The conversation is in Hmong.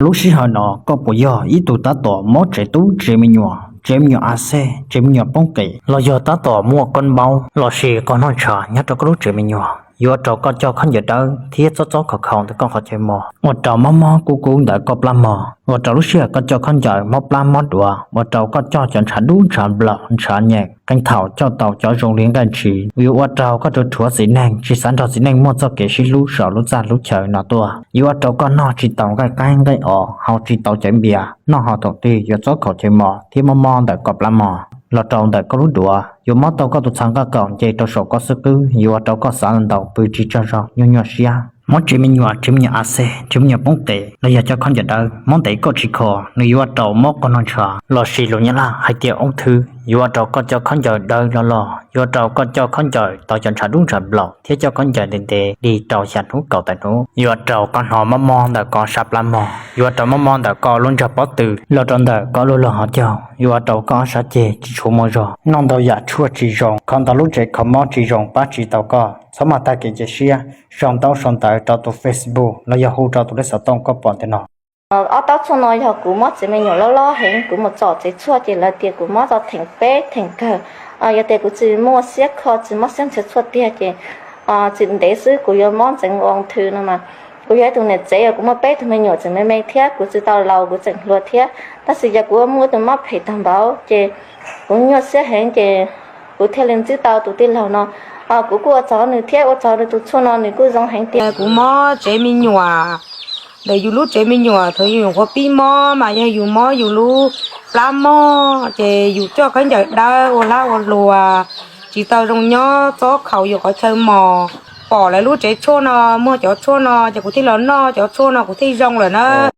Lub sij hawm no koj puas yog ib tug tab tom mob tsev tub tsev me nyuam, tsev me nyuam a xej, tsev me nyuam poob qes, los yog tab tom muaj koob npaub lossis qhov noj ntshav nyob rau koj lub tsev me nyuam? Yuav ua rau koj coj khaub ncaws dawb thiab txob txob khaus khaus ntawm koj qhov chaw mos, ua rau mob mob kub kub ntawm koj plab mog, ua rau lub sij hawm koj coj khaub ncaws mob plab mob duav, ua rau koj coj cov ntshav dub ntshav nplaum ntshav nyeem, qee thaum coj tau cov zoo li nqaij ntshis, yuav ua rau koj rhuav txiv neej tsis xav nrog txiv neej muaj txoj kev sib hlub saum lub txaj lub chaw no tuaj, yuav ua rau koj noj tsis tau nqaij qaib nqaij os, haus tsis tau cov npias, noj ho thaum twg yuav txob khaus chaw mos thiab mob mob ntawm koj plab mog. Los rau ntawm koj lub duav yuav mob tau koj tus txha nqaj qaum nce rau saum koj xub qwb, yuav ua rau koj xav ntau pw tsis tsaug zog nyuaj nyuaj siab. Mob tsev me nyuam, tsev me nyuam a xej, tsev me nyuam poob qes los yog coj khaub ncaws dawb mob ntev koj tsis kho, nws yuav ua rau mob qhov noj ntshav lossis lus nyab laj hais tias ung thwv, yuav ua rau koj coj khaub ncaws dawb loj loj, yuav ua rau koj coj khaub ncaws tau cov ntshav dub ntshav nplaum thiab coj khaub ncaws ntev ntev li rau xya hnub kaum tawm hnub, yuav ua rau koj hnov mob mob ntawm koj sab plab mog, yuav ua rau mob mob ntawm koj lub ntsag pob tw los rau ntawm koj lub log hauv caug, yuav ua rau koj ob sab ceg tsis tshua muaj zog, noj ntau yam tshuaj tsis zoo, kho ntau lub tsev kho mob tsis zoo pab tsis tau koj. Txhob maj tag kev cia siab, sau ntaub sau ntawv rau tus Facebook los yog hu rau tus lej xov tooj koj pom ntawm no. Ob taub tshuaj no yog kuv mob tsev me nyuam loj loj heev, kuv mus txog tsev tshuaj ces lawv tias kuv mob tau theem peb theem kawg. Yog tias kuv tsis muaj siab kho, tsis mob siab nrhiav tshuaj tiag ces tsis ntev xwb kuv yuav mob ntxeev ua ung thwv no mas. Kuv yog ib tug niam tsev, yog kuv muaj peb tug me nyuam tseem me me thiab, kuv tsis tau laus kuv tseem hluas thiab, tab sis yog kuv muaj ib tug mob phem tag npaum ces kuv nyuaj siab heev ces kuv thiaj li ntsib tau tus tij laug no. Kuv kuj ua tsaug nws thiab ua tsaug nws tus tshuaj no, nws kuj zoo heev tiag. Kuv mob tsev me nyuam, ntawm yus lub tsev me nyuam thaum yus nyuam qhuav pib mob mas yog yus mob yus lub plab mog ces yus coj khaub ncaws dawb ua hlab ua hlua, tsis tau zoo nyob, txob khaus yus qhov chaw mos. Pom lawv lub tsev tshuaj no muaj cov tshuaj no ces kuv thiaj los noj cov tshuaj no kuv thiaj zoo lawm na.